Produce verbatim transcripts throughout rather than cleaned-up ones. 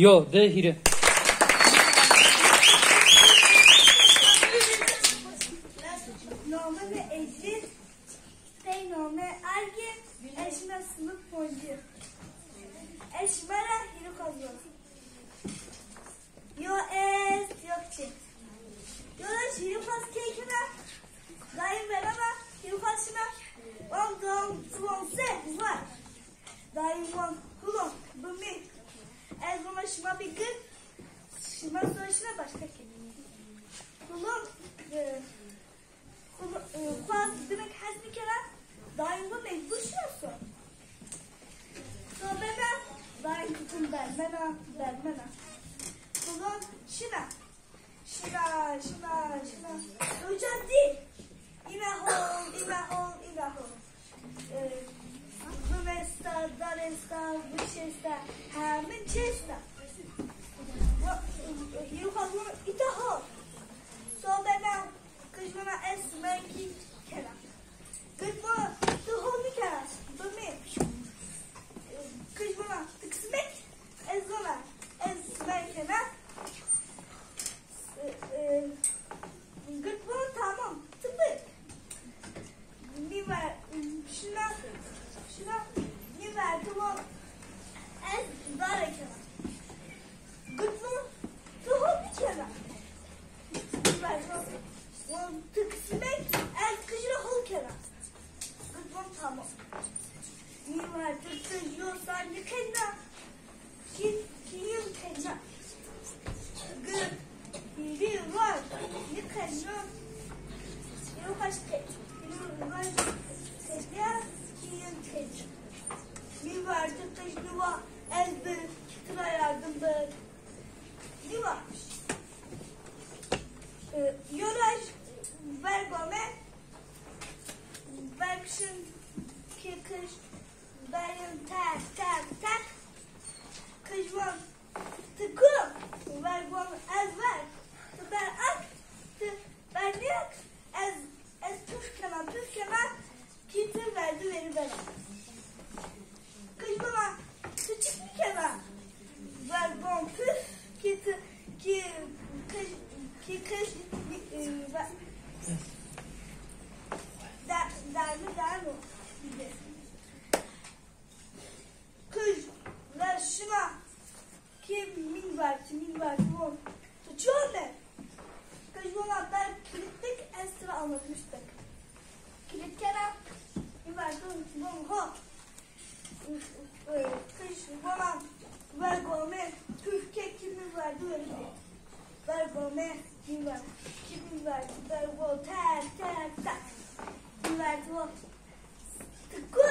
Yo, di, hîrê. Name mi Ecrin, pey name Ergin, ez şina sinif poncî. Ez şima ra hîrê xo zon. Yo est, yo kiçi. Yo da hîrê xo key kena, dayim verana, hîrê xo şina, on, on, on, se, var. Dayim von, kulon, bi mi. Ez vona şima bî gir, şima sonra şina başka key. Kulon, e, kulon, e, xo ez binik hes nîkena, dayim von mecbur şina so. So bena, dayim tutum bermena, bermena. Kulon, şina. Şina, şina, şina. Uca dî. Îna hol, îna hol, îna hol. E, zûn esta, dar esta, wiş esta, hemin çi esta. Wa-, e, e, yuxa zûn îta hol. So bena, qij vona ez simerekî kena. Qij vona, tu hol nîkena, bi mi. Qij vona, tu kismek, ez zona, ez simerek kena. E, e, qij vona, tamam, tu bi. Mi ver, şina, şina, mi ver, tu hol, ez zare kena. Qij vona, tu hol nîkena. Mi ver, tu, tu kismek, ez qij ra hol kena. Qij vona, tamam. Mi ver, tu, tu yo sa nîkena. Kî, kî nîkena. Qij, hîrê, vaj, nîkena. Yo kaç ke, hîrê, vaj, kena, kî nîkena. Mi ver, tu qij nîwa, ez bi, kî tu ra yardim bi. Nîwa. E, yo raj, verg ome, verg şin, kî qij, verg yin tek, tek, tek. Qij von, tu ku? Verg von, ez verg. Tu ber ak, tu ber nîyak, ez, ez puf kena, puf kena, kî tu verdi verî bena. Qij vona, tu çik nîkena? Verg von puf, kî tu, kî qij, kî qij, e, ve-, da-, darmi darmo. Qij, ver şina. Kî min ver, kî min ver, tu von. Tu çi ome? Qij vona ber kilit bik, ez tu ra anlatmiş bik. Kilit kena, min ver, tu von ho. Qij vona verg ome, puf ke kî min verdi verî bê. Verg ome, min ver, kî min verdi, verg von tek, tek, tek. Min ver, tu von. Tu ku?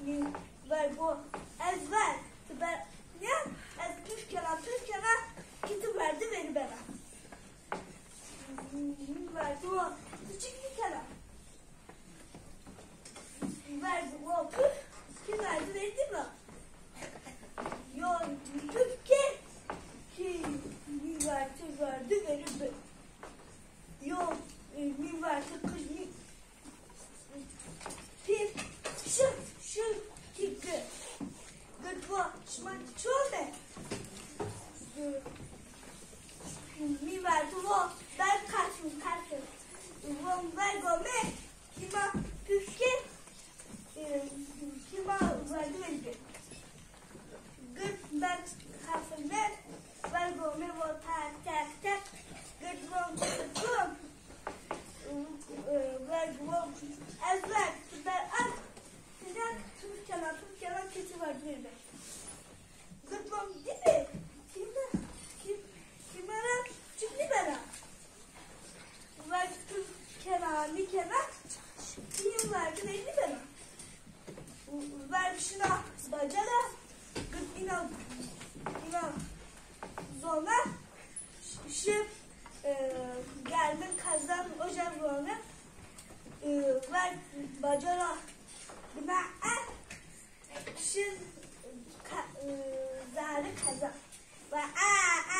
Mi ver go, ez ver, tu ber, ya, ez puf kena, puf kena, kî tu verdi verî bena. Mi ver go, tu çik nîkena? Ver go puf, kî verdi verî bena. Yo, puf ke, kî mi ver, tu verdi verî be. Yo, e, mi ver, tu qij mi Pî, şi, şi, kî gi. Gi tu, şima çi ome? Mi ver tu vo, ber qerfim, qerfim. Von ver go mi, kî ma puf ke, e, kî ma verdi verî bê. Gıt, ber qefil mi, verg ome vo tek, tek, tek. Gıt vo, gıt vo. Verg vo, ez ver, tu ber ak. Tizek, tuz kena, tuz kena, keçi verdi verî bê. Gıt vo, dî bê, kî mi, kî, kî mi ra, çik nîbena. Verg tu kena, nîkena, kî vergi verî nîbena. Verg şina baca ra, gıt îna, îna zona, şi, e, germin kazan oca zona, e, verg baca ra bina e, şi ka, e, zerrî kazan. Ve a, a,